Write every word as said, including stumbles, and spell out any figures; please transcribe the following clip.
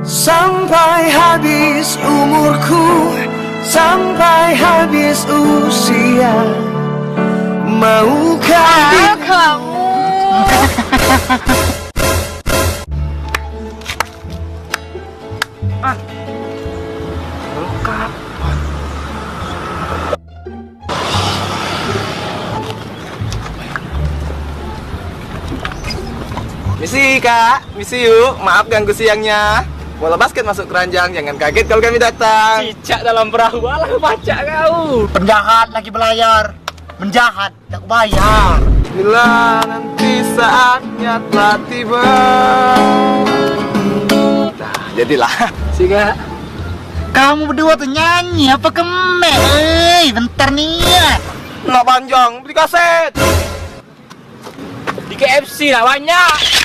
Sampai habis umurku, sampai habis usia, maukah kamu? Misi, Kak. Misi, yuk. Maaf ganggu siangnya. Bola basket masuk keranjang, jangan kaget kalau kami datang. Cicak dalam perahu, alah pacak kau. Penjahat lagi belayar. Menjahat, tak bayar. Bila nanti saatnya telah tiba. Nah, jadilah. Siga. Kamu berdua tuh nyanyi apa kemek? Hei, bentar nih ya. Nak panjang, beli kaset. Di K F C lah banyak.